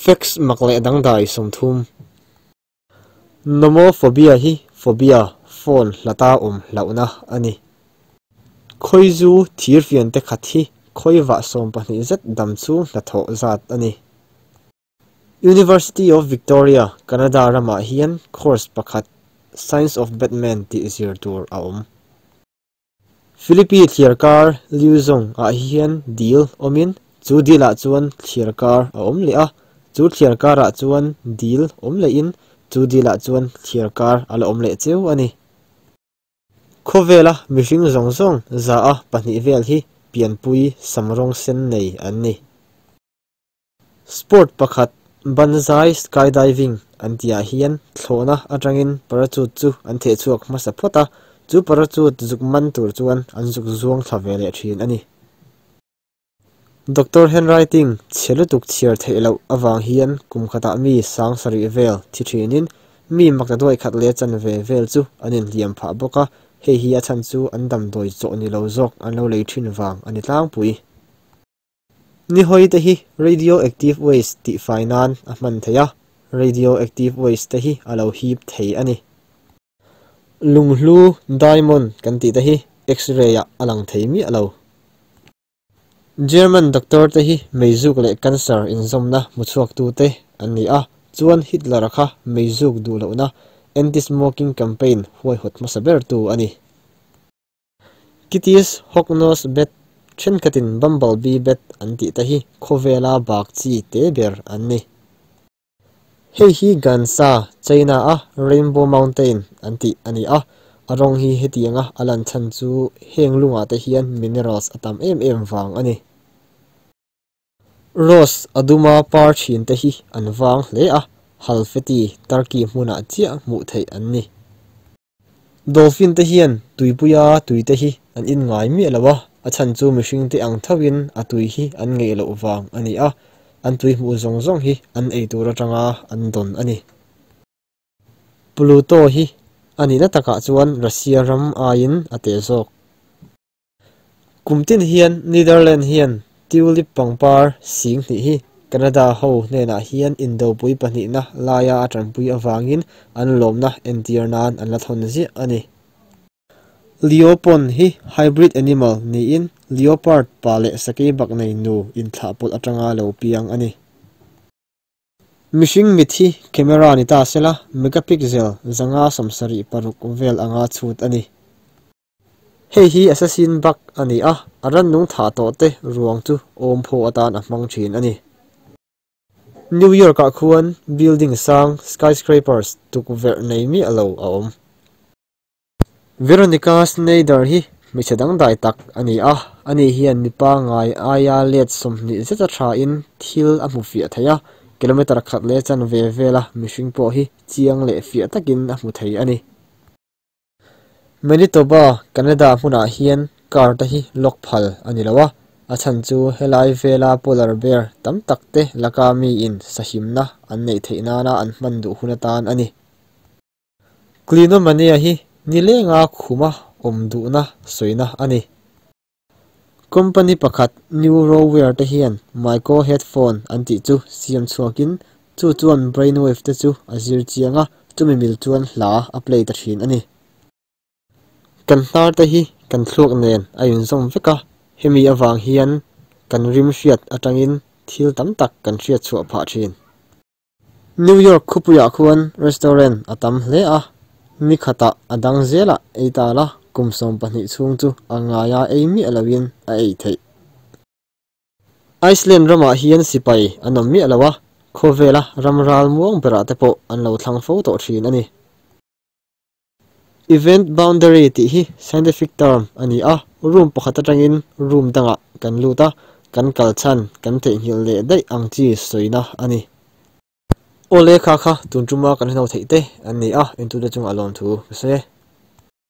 Facts mak leh dangdai 30. Nomophobia hi phobia, phone hlata awm hlauhna a ni. Khawizu thirfian te khat hi khawivah 12 zet dam chhung hnathawh zat a ni. University of Victoria, Canada ramah hian course pakhat Science of Batman tih zir tur a awm. Philippi thliarkar Luzon ah hian dil awmin chu dilah chuan thliarkar a awm leh a, chu thliarkarah chuan dil awm lehin chu dilah chuan thliarkar a la awm leh cheu a ni. Khawvela mihring zawng zawng za a 2 vel hi pianpui samrawng sen nei an ni. Sport pakhat banzai skydiving an tihah hian thlawhna atangin parachute chu an theh chhuak hmasa phawt a, chu parachute zuk man tur chuan an zuk zuang thla ve leh thin a ni. Doctor handwriting chhelutuk chhiar theih loh awang hian kum khatah mi sang sarih vel thi thinin mi makta khat le chan ve vel chu an inhliam phah bawk a, hei hi a chan chu an damdawi chaw ni lo zawk an lo lei thin wang ani tlangpui. Ni hoi te hi radioactive waste ti fai nan a hman theia, radioactive waste te hi a lo hip thei ani. Lunghlu diamond kan ti te hi x-ray a alang thei mi alo. German doctor te hi meizuk leh cancer inzawmna hmuchhuak tu te an ni a, chuan Hitler kha meizuk duh lohna anti-smoking campaign huai hawt hmasa ber tu ani. Kitty's hognose bat thenkhatin bumblebee bat an tih te hi khawvela bak chi te ber an ni. Hei hi Gansa, China a Rainbow Mountain an tih ani a, a rawng hi hetianga a lan chhan chu heng lungah te hian minerals a tam em em wang ani. Rose aduma par thin te hi an wang hle a, halfeti Turkey hmunah chiah hmuh theih an ni. Dolphin te hian tuipuia tui te hi an in ngai mi alowa, a chan chu mihring te ang thawin a tui hi an ngei loh wang ani a, an tui hmuh zawng zawng hi an ei tur atanga an dawn ani. Pluto hi ani na takah chuan Russia ram aiin a te zawk. Kumtin hian Netherlands hian tulip pangpar sing hnih hi Canada ho hnenah hian indopui pahnihna laia a tanpui awangin an lawmna entir nan an la thawn ziah ani. Leopon hi hybrid animal niin leopard pa leh sakei bak nei nu inthlahpawlh atanga lo piang ani. Mihring mit hi camera ni ta sela megapixel 576 vel anga chhut ani. Hei hi assassin bug ani a, a ran nung tha tawh te ruang chu awm phaw atan a hmang thin ani. New York ah khuan building sang skyscrapers tukverh nei mi alo a awm. Veronica Snyder hi hmeichhe dangdai tak ani a, ani hian mipa ngai aia let 20 zeta tha in thil a hmu fiah thei a, kilometer khat le chan ve vela mihring pawh hi chiang leh fiah takin a hmu thei ani. Manitoba, Canada hmunah hian car te hi lock phal ani loa, a chan chu helai vela polar bear tam tak te laka mi in sahimna an nei theih nana an hman duh hun atan ani. Clinomania hi nilenga khuma awm duhna soina ani. Company pakhat Neurowear te hian micro headphone an tih chu siam chhuakin chu chuan brainwave te chu a zir chianga chumi mil chuan hla a play ta thin ani. Kan hnar te hi kan thluak nen a inzawm vek a, hemi awang hian kan rim hriat atangin thil tam tak kan hriat chhuah phah thin. New York khupuiah khuan restaurant a tam hle a, ni khatah a dang zela ei ta la kum 12 chhung chu a ngaia ei mi alawin a ei theih. Iceland ramah hian sipai an awm mi alowa, khawvela ramral muang berah te pawh an lo thlang fo tawh thin ani. Event boundary tih hi scientific term ani a, room pakhat atangin room dangah kan lut a, kan kal chan kan theihnghilh leh daih ang chi soina ani. Ole kha kha tun tuma kan hno theih te an ni a, entu te chung a lawm thu ka se.